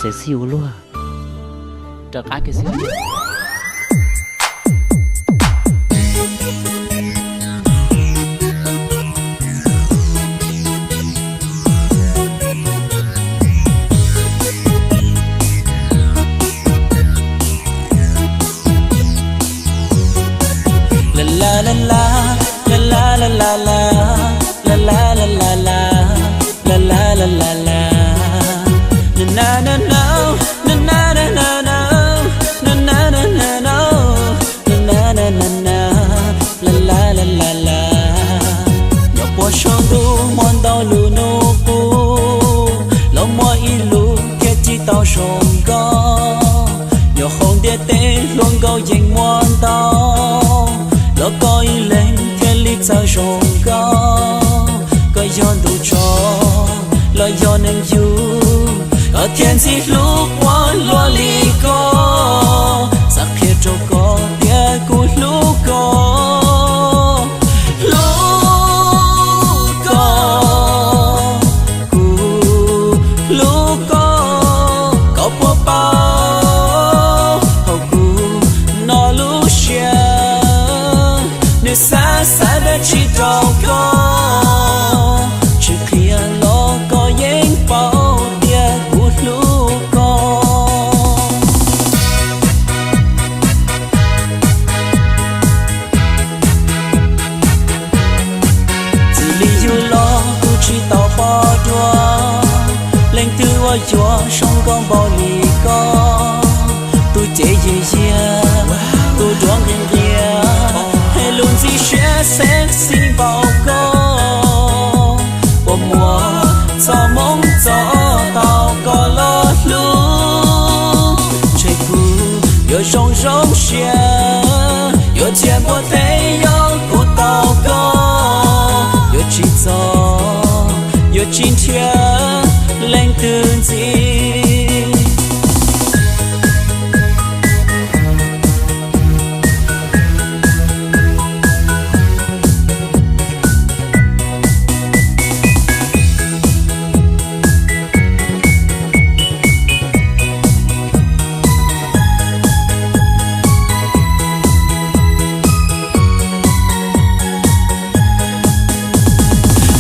Sexy ua luaj. Rov qab kiag xwb. La la la la, la la la la la, la la la la la, la la la la la. Na na na na, na na na na na, na na na na na, na na na na na, la la la la la. Nyob puag saum ntuj muaj ntau lub nub qub, los muaj ib lub thiaj tsis tau zoo nkauj. Nyob hauv ntiaj teb hluas nkauj yeej muaj ntau, los koj ib leeg thiaj li txawj zoo nkauj. Koj yog ntu tso los yog neeg yug, koj thiaj ntxim hlub ua luaj li ko. Xav qhia rau koj tias kuv hlub koj, hlub koj, kuv hlub koj. Koj puas paub hauv kuv no lub siab, nws xav xav dab tsi rau koj, tsis qhia los koj yeej paub tias kuv hlub koj. Txij li yug los kuv tsis tau pom dua leej twg uas yuav zoo nkauj npaum li koj. Tus cev yiag yiag, tus duav nqhis nqias, hais lus ntxim siab sexy npaum koj. Puas muaj txoj hmoov txog tau koj los hlub? Ntshe kuv yuav zoo zoo siab, yuav cia npua teb yog kuv tau koj. Yuav tsis txog, yuav tsis nrhiav leej twg ntxiv.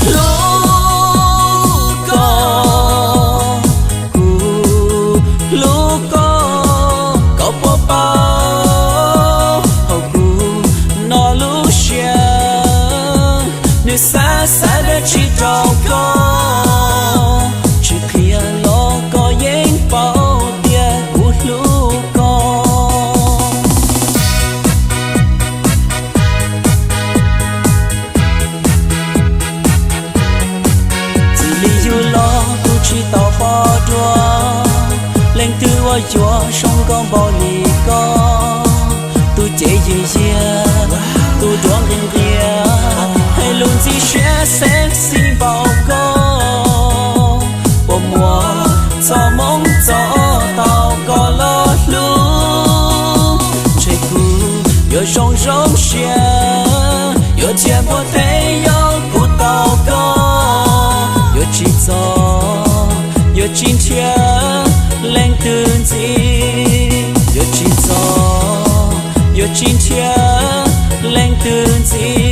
Hlub koj, kuv hlub koj. Koj puas paub hauv kuv no lub siab, nws xav xav dab tsi rau koj, tsis qhia los koj yeej paub tias kuv hlub koj. Txij li yug los kuv tsis tau pom dua leej twg uas yuav zoo nkauj npaum li koj. Tus cev yiag yiag, tus duav nqhis nqias, hais lus ntxim siab sexy npaum koj. Puas muaj txoj hmoov txog tau koj los hlub? Ntshe kuv yuav zoo zoo siab, yuav cia npua teb yog kuv tau koj. Yuav tsis txog, yuav tsis nrhiav leej twg ntxiv. Yuav tsis txog, yuav tsis nrhiav leej twg ntxiv.